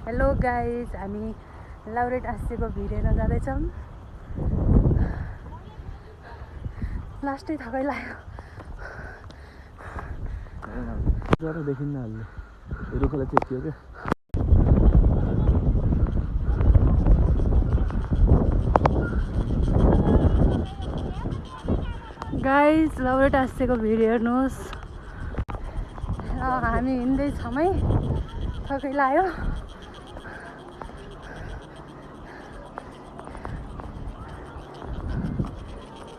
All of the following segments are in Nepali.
हेलो गाइज, हामी लाउरेट आसिएको भिड हेर्न जाँदैछौँ। लास्टै थकाइ लाग्यो। देखिन्न अहिले रुखलाई चेप्टियो क्या। गाइज, लाउरेट आसिएको भिड हेर्नुहोस्। हामी हिँड्दैछौँ है, थकाइ लाग्यो।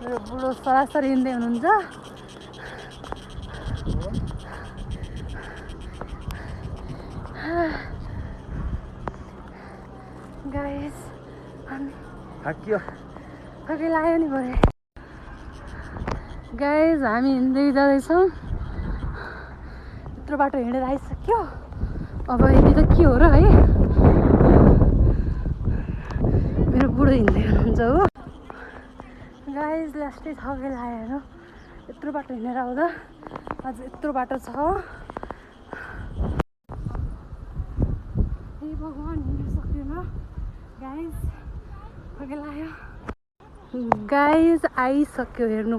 मेरो बुढो सरासर हिँड्दै हुनुहुन्छ। गाइस, थाकियो, थकाइ लाग्यो नि भरे। गाइस, हामी हिँड्दै जाँदैछौँ। यत्रो बाटो हिँडेर आइसक्यो। अब यति त के हो र है। मेरो बुढो हिँड्दै हुनुहुन्छ हो। गाइस, लास्टै थकाइ लाग्यो हेर्नु। यत्रो बाटो हिँडेर आउँदा अझ यत्रो बाटो छ। हे भगवान्, हिँड्न सक्दैन। गाइस, थकाइ लाग्यो। गाइस, आइसक्यो हेर्नु।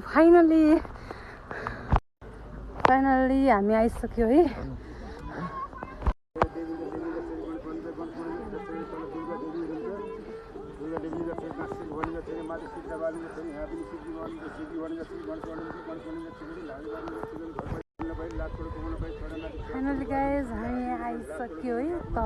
फाइनली हामी आइसक्यो है। फाइनली गाइस, हामी आइसक्यो है त।